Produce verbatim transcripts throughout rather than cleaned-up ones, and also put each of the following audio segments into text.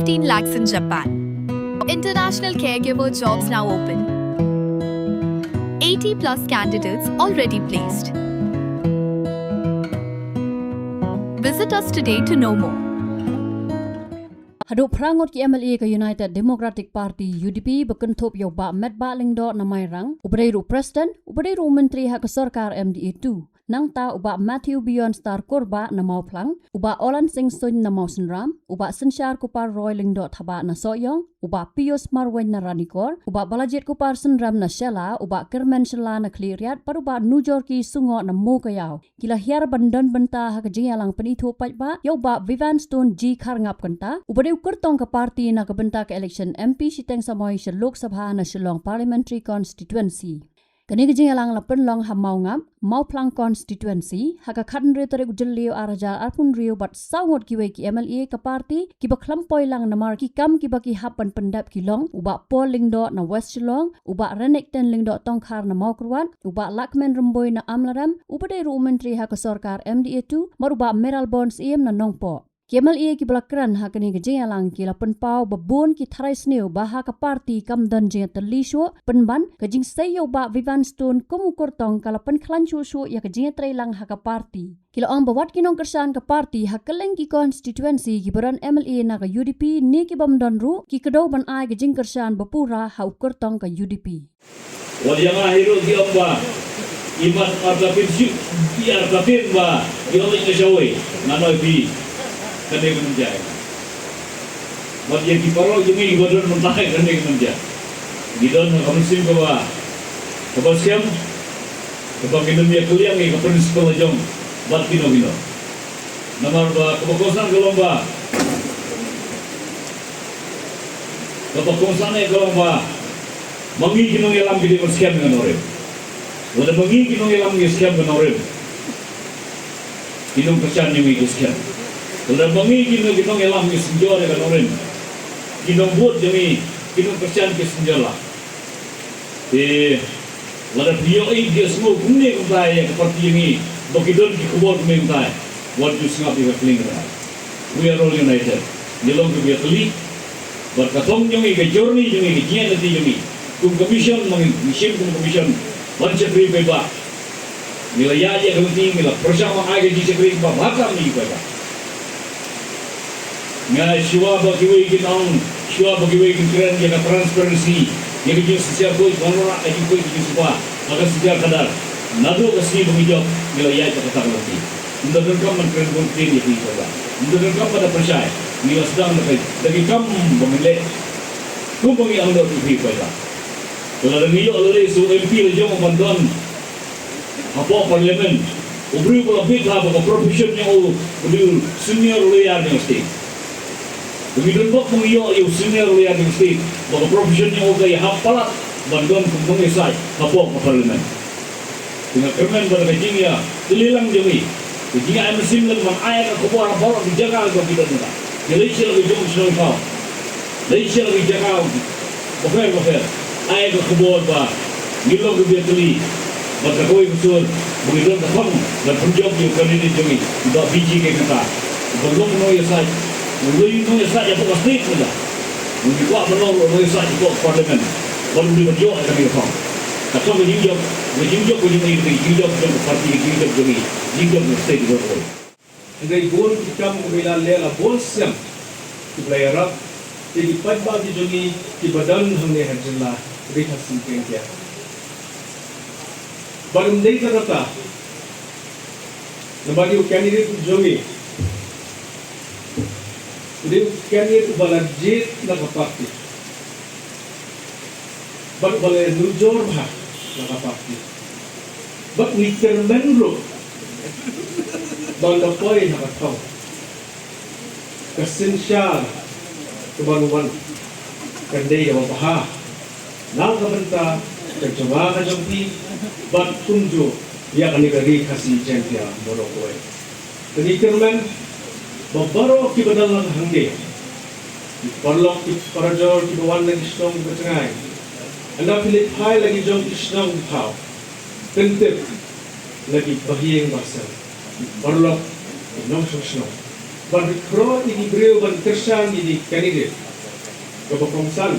fifteen lakhs in Japan. International caregiver jobs now open. eighty plus candidates already placed. Visit us today to know more. Haduh phra ngut ki M L A ka United Democratic Party, U D P, ba kynthup ïa u Bah Metbah Lyngdoh na Mairang, uba dei ruh President, uba dei ruh Myntri ha ka sorkar M D A two. Nangta u Bah Matthew Beyondstar Kurbah na Mawphlang, u Bah Olan Singh Suin na Mawsynram, u Bah Synshar Kupar Roy Lyngdoh Thabah na Sohiong, u Bah Pius Marwein na Ranikor, u Bah Balajied Kupar Synrem na Shella, u Bah Kyrmen Shylla na Khliehriat, bad u Bah Nujorki Sungoh na Mowkaiaw. Ki la hiar ban don bynta ha ka jingïalang pynithuh paidbah ïa u Bah Vivianstone G Kharngap Kynta, uba dei u kyrtong ka party na ka bynta ka election M P shiteng samoi sha Lok Sabha na Shillong Parliamentary Constituency. Kane ka jingïalang la pynlong ha Mawngap, Mawphlang Constituency, ha ka khathynriew tarik u Jylliew arhajar arphew hynriew bad saw ngut kiwei ki M L A ka party, kiba khlem poi lang namar ki kam kiba ki hap ban pyndep ki long, u Bah Paul Lyngdoh na West Shillong, u Bah Renikten Lyngdoh Tongkhar na Mawkyrwat, u Bah Lahkmen Rymbui na Amlarem, uba dei ruh u Myntri ha ka sorkar M D A two, bad u Bah Mayral Born Syiem na Nongpoh. Ki M L A kiba la kren ha kane ka jingïalang ki la pynpaw ba bun ki tharai sniew ba ha ka party kam don jingïatylli shuh, pynban ka jingsei ïa u Bah Vivianstone kum u kyrtong ka la pynkhlaiñ shuh shuh ïa ka jingïatreilang ha ka party. Ki la ong ba wat ki nongkyrshan ka party ha kylleng ki constituency kiba don M L A na ka U D P ne ki bym don ruh, ki kdew ban ai ka jingkyrshan ba pura ha u kyrtong ka U D P. Wat ïa nga hi ruh ki ong ba i mat ar ka tin shu, i ar ka tin ba i ong ïa shawei, nga noi phi. Kane ka mynjai. Wat ïa ki paralok jong ngi kiba don mynta, kane ka mynjai. Ngi don ha ka mynsiem kaba, kaba skhem, kaba ngi nym ïa kylliang ïa ka principle la jong bad kino kino. Namar ba kaba kongsan ka long ba, kaba kongsan ka long ba, ma ngi ki nongïalam ki dei ban skhem ïa ka nongrim. Lada ma ngi ki nongïalam ngi skhem ïa ka nongrim, ki nongkyrshan jong ngi ki skhem. Lada ma ngi ki nong, ki nongïalam ngi synjor ïa ka nongrim, ki nongbud jong ngi, ki nongkyrshan ki synjor lah. Te lada phi ïohi phi ïohsngew kumne kumta ïa ka party jong ngi, ba ki don ki khubor kumne kumta, wat ju sngap ïa ka kling kumta. We are all united. Ngi long kiba ïatylli. Bad ka thong jong ngi, ka journey jong ngi, ka jingïaid lynti jong ngi, kum ka mission, ma ngi shim kum ka mission ban shakri paidbah. Ngi la ïaid ïa ka lynti, ngi la pyrshang ban ai ka jingshakri kaba bha tam ïa ki paidbah. Nga shuwa ba kiwei kin ong, shuwa ba kiwei kin kren ïa ka transparency, ïa ka jingsynshar khuid, ban wanrah ka jingkhuid ka jingsuba ha ka synshar khadar. Naduh ka sngi ba ngi jop ngi la ïaid da kata ka lynti. Ym da donkam ban kren bun ktien ïa ki paidbah. Ym da donkam ban da pyrshah. Ngi la sdang da ka, da ki kam ba ngin leh. Kumba ngi angnud ïa ki paidbah. Te lada ngi ïoh lei lei sa u M P la jong u ban don hapoh Parliament, u briew ba la bit ha ba ka profession jong u, u dei u senior lawyer jong ka state. Ba ngi don bok ba ngi ïoh ïa u senior lawyer jong ka state, ba ka profession jong u ka ïahap palat ban don kum u nongïasaid hapoh ka Parliament. Te nga kyrmen ba da ka jingïakylliang jong ngi, ka jingïaid mynsiem lem ban ai ka khubor ha baroh ki jaka ba ki don mynta. Ki leit sha la ki jong shnong thaw, leit sha la ki jaka bapher bapher, ai ka khubor ba ngi long kiba ïatylli. Bad da kawei ka sur ba ngi don ka thong ban pynjop ïa u candidate jong ngi, i Bah B J K Kynta, ban long nongïasaid, u long nongïasaid hapoh ka state mynta. Ngi kwah ban long nongïasaid hapoh Parliament, ban u dei ban ïoh ïa kane ka thong. Ka thong ka jingjop, ka jingjop ka jong ngi, ka jingjop jong ka party, ka jingjop jong ngi, jingjop jong ka state jong ngi. Hynrei bun ki kam kiba la leh la bun snem kiba la ïarap ïa ki paidbah ki jong ngi kiba don hangne ha jylla Ri Khasi Jaiñtia. Bad ym dei tang kata, namar u candidate u jong ngi u dei u candidate uba la jied na ka party. Bad uba la nujor bha na ka party. Bad ngi kyrmen ruh ba ynda poi ha ka thong, ka synshar kaba ngi wan kan dei kaba bha na ka bynta ka jong nga ka jong phi bad kumjuh ïa kane ka Ri Khasi Jaiñtia baroh kawei. Te ngi kyrmen ba baroh kiba don lang hangne, ki paralok ki parajor kiba wan na ki shnong kiba jngai, ynda phi leit phai la ki jong ki shnong ki thaw, pyntip la ki bahaïing bahasem, ki paralok, ki nongshong shnong. Ban khroh ïa ki briew ban kyrshan ïa ki candidate, kaba kongsan,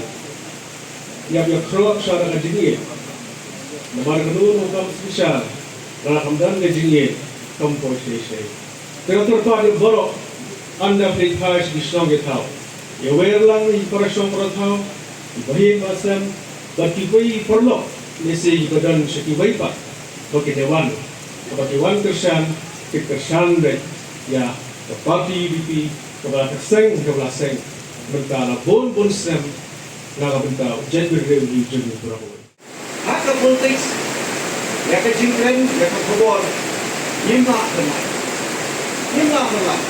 ïa, ïa khroh sha ka jingïeit. Namar ka dei ka kam shisha, la kam don ka jingïeit, kam poi shisha. Te ka kyrpad ïa baroh, ynda phi phai sha ki shnong ki thaw, ïa wer lang ïa ki para shong para thaw, ki bahaïing bahasem, bad kiwei ki paralok, lehse kiba don sha kiwei pat, ba ki dei wan, kaba ki wan kyrshan, ki kyrshan beit ïa ka party U D P, kaba la kyrshan, kaba la seng, mynta la bun bun snem, na ka bynta u jaitbynriew jong ngi baroh. Ha ka politics, ïa ka jingkren, ïa ka khubor, ngim lah ban lait. Ngim lah ban lait.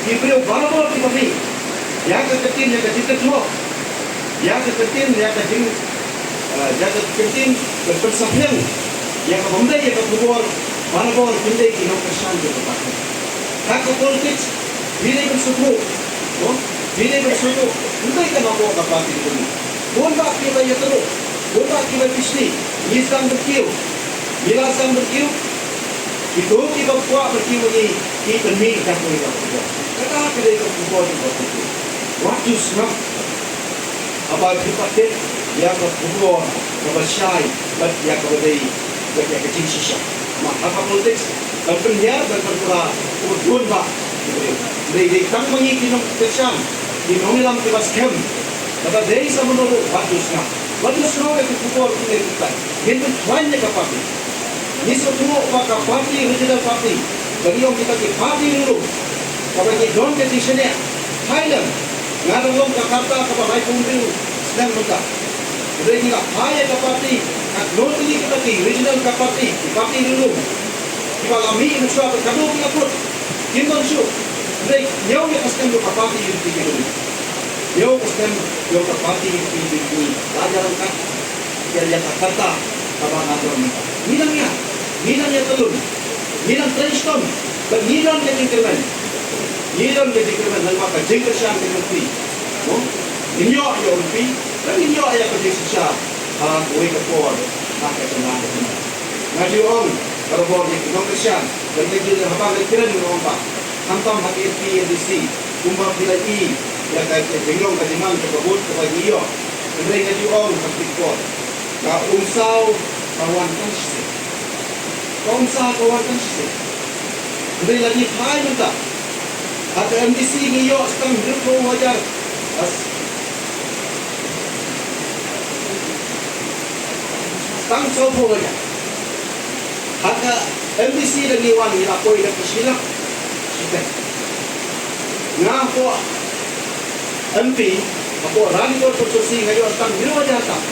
Ki briew barabor kiba mih ïa ka ktien, ïa ka jingkren, ïa ka ktien, ïa ka jing, eh, ïa ka ktien, ka pynsaphriang ïa ka bym dei ïa ka khubor, barabor kim dei ki nongkyrshan jong ka party. Ha ka politics, phi dei ban sngewthuh, no? Phi dei ban sngewthuh, ym dei ka nongkren ka party jong ngi. Bun bah kiba ïathuh, bun bah kiba pishni, ngi sdang ban kiew, ngi la sdang ban kiew. Kito kiba kwah ban kiew ma ngi, ki pynmih da kawei ka khubor. Kata ka dei ka khubor jong ka party. Wat ju sngap haba phi pat tip ïa ka khubor kaba shai bad ïa kaba dei bad ïa ka jingshisha. Namar ha ka politics, ban pynhiar, ban pynpura, u don bah ki briew. Dei, dei tang ma ngi ki nongkyrshan, ki nongïalam kiba skhem. Kaba dei sa mynno ruh, wat ju sngap. Wat ju sngap ïa ki khubor ki dei ki tai. Ngin pynkhlan ïa ka party. Ngi sngewthuh ba ka party, regional party, ba ngi ong kita ki party ruh, kaba ngi don ka jingshaniah. Thailand, nga dang long ka karta kaba laiphew hynriew snem mynta. Hynrei ngi la phai ïa ka party, katno tylli kita ki regional ka party, ki party ruh, kiba la mih mynshuwa ba katno ki la kut. Kim don shuh. Hynrei ñiew ïa ka snem jong ka party U D P ki ruh. Ñiew ka snem jong ka party U D P ki ruh. La ïa rangkat ïa, ïa ka karta kaba nga don mynta. Ngi dang ïa, ngi dang ïa kyllon, ngi dang trei shitom, bad ngi don ka jingkyrmen. Ngi don ka jingkyrmen, namar ka jingkyrshan ka jong phi. Mo? Ngin ïoh ïa u lynti, bad ngin ïoh ïa ka jingshisha ha kawei ka por, ha ka jingkyrshan. Nga ju ong barabor ïa ki nongkyrshan, bad nga ju, haba nga kren nga ong ba, khamtam ha ki M P M D C, kumba phi la ïohi ïa ka jinglong ka jingman kaba bun kaba ngi ïoh. Hynrei nga ju ong ha kane ka por, ka umsaw ka wan tang shisien. Ka umsaw ka wan tang shisien. Hynrei lada ngi phai mynta ha ka M D C ngi ïoh tang hynriewphew hajar. Bas. Tang sawphew hajar. Ha ka M D C da ngi wan ngi la poi da ka shi lak shiteng. Nga hapoh M P, hapoh Ranikor constituency nga ïoh tang hynriew hajar tam.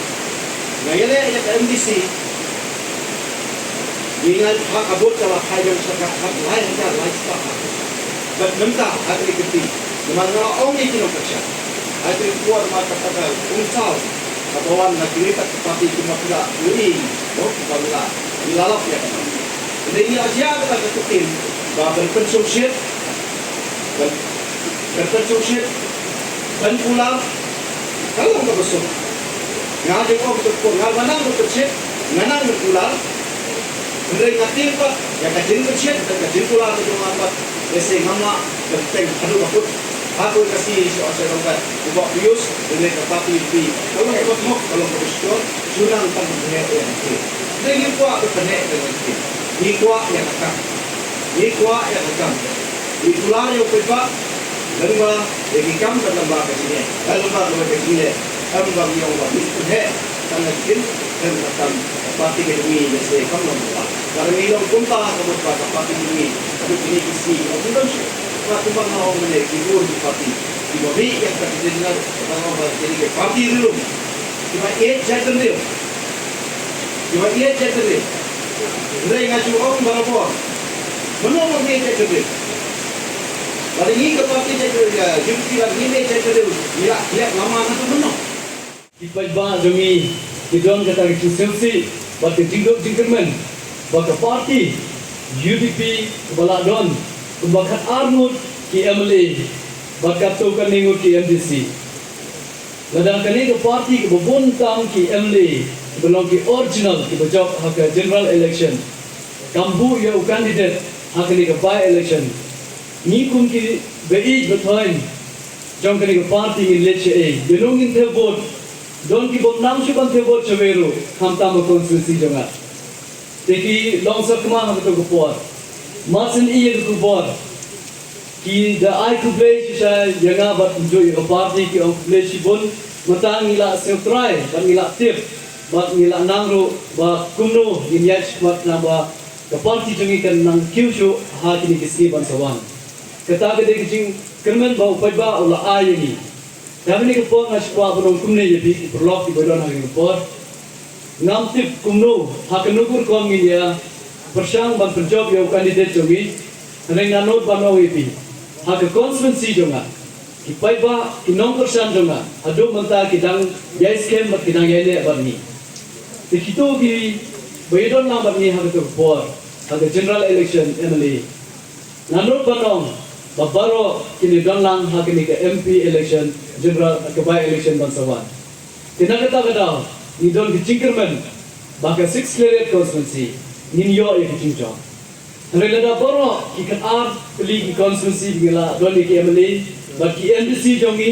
Nga ïaleh ïa ka M D C, ngi ngeit ha ka vote ka la phai biang sha ka khatlai hajar lai spah. Bad mynta ha kane ka kti, namar nga la ong ïa ki nongkyrshan ha kane ka por, namar kata ka umsaw kaba wan na kiwei pat ki party, kumba phi la ïohi, mo, kumba phi la, phi la lap ïa kata. Hynrei ngi la jia kata ka ktien ba ban pynshongshit, ban, ban pynshongshit, ban kular, ka long kaba suk. Nga jingong, nga ba nang ban pynshit, nga nang ban kular. Hynrei nga tieng pat ïa ka jingpynshit bad ka jingkular ka jong nga pat, lehse ngam lah ban teng haduh ba kut. Ha kawei ka sngi shu ong sa, long pat u Bah Pius, hynrei ka party U D P ka long kaba thok, ka long kaba shukor, shu nang tang ban pynheh ïa ka ktien. Hynrei ngi kwah ban pynheh ïa ka ktien. Ngi kwah ïa ka kam. Ngi kwah ïa ka kam. Ngi kular ïa u paidbah lyngba ïa ki kam bad lyngba ka jingeh, eh, lyngba kawei ka jingeh. Em, ba ngi ong ba ngi pynheh tang ka ktien, em, ka kam ka party ka jong ngi, lehse kam long kumta. Lada ngi long kumta ka mut ba ka party ka jong ngi haduh kine ki sngi ka long kumta shuh. Ba kumba nga ong mynne, ki bun ki party kiba mih ïa ka ktien, nga ong ba kine ki party rilum, kiba ïeit jaitbynriew. Kiba ïeit jaitbynriew. Hynrei nga ju ong barabor, mano ba ïeit jaitbynriew? Lada ngi ka party jaitbynriew, ka U D P, lada ngi ïeit jaitbynriew, ngi la, ngi la lama na ka mano? Ki paidbah jong ngi ki don kata ka jingsngewsih bad ka jingdup jingkyrmen ba ka party U D P kaba la don kumba khatar ngut ki M L A bad katto katne ngut ki M D C. Lada kane ka party kaba bun tam ki M L A kiba long ki original kiba jop ha ka general election kam buh ïa u candidate ha kane ka by election, ngi kum ki Ba ïeit ba thoiñ jong kane ka party ngin leit shaei, ïa no ngin thep vote. Don ki bym nang shuh ban thep vote shawei ruh, khamtam ha constituency jong nga. Te ki long sah kma ha kato ka por. Mar shen ïa ka khubor, ki da ai khublei shisha ïa nga bad kumjuh ïa ka party, ki ong khublei shibun. Mynta ngi la sngewtrai bad ngi la tip bad ngi la nang ruh ba kumno ngin ïaid shakhmat, naba ka party jong ngi kan nang kiew shuh ha kine ki sngi ban sa wan. Kata ka dei ka jingkyrmen ba u paidbah u la ai ïa ngi. Te ha kane ka por nga sngewkwah ban ong kumne ïa phi ki paralok kiba don ha kane ka por. Ngam tip kumno, ha kano ka rukom ngin ïa pyrshang ban pynjop ïa u candidate jong ngi. Hynrei nga nud ban ong ïa phi, ha ka constituency jong nga, ki paidbah, ki nongkyrshan jong nga haduh mynta ki dang ïai skhem bad ki dang ïai leh bad ngi. Te kito kiba ïadon lang bad ngi ha kato ka por, ha ka general election M L A, nga nud ban ong ba baroh kin ïadon lang ha kane ka M P election general, ka by election ban sa wan. Te na kata ka daw ngi don ka jingkyrmen ba ka Six Khliehriat constituency ngin ïoh ïa ka jingjop. Hynrei lada baroh ki khatar tylli ki constituency ba ngi la don ïa ki M L A bad ki M D C jong ngi,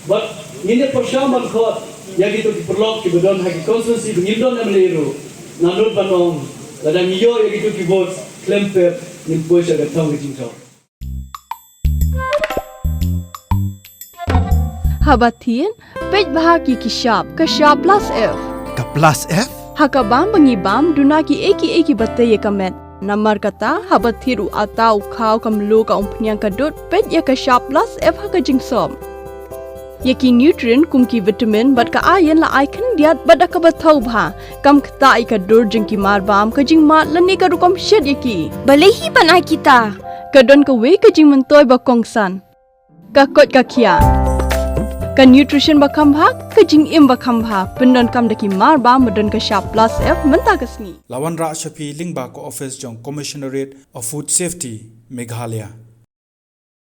bad ngin ïa pyrshang ban khot ïa kito ki paralok kiba don ha ki constituency ba ngim don M L A ruh, nga nud ban ong, lada ngi ïoh ïa kito ki vote khlem pep, ngin poi sha ka thong ka jingjop. Haba thied, peit bha ki ki shap, ka shap plus F. Ka plus F? Ha ka bam ba ngi bam, duna kiei kiei kiba tei ïa ka met. Namar kata, haba thied u atta, u khaw, ka mluh, ka umphniang, ka dud, peit ïa ka shap plus F ha ka jingsop. Ïa ki nutrient kum ki vitamin bad ka iron la ai khyndiat bad da kaba thaw bha. Kam ktah ïa ka dur jong ki mar bam, ka jingmad lane ka rukom shet ïa ki. Balei hi ban ai kita? Ka don kawei ka jingmyntoi ba kongsan. Ka koit ka khiah. Ka nutrition ba kham bha, ka jingim ba kham bha. Pyndonkam da ki mar bam ba don ka shap plus F mynta ka sngi. La wanrah sha phi lyngba ka office jong Commissionerate of Food Safety, Meghalaya.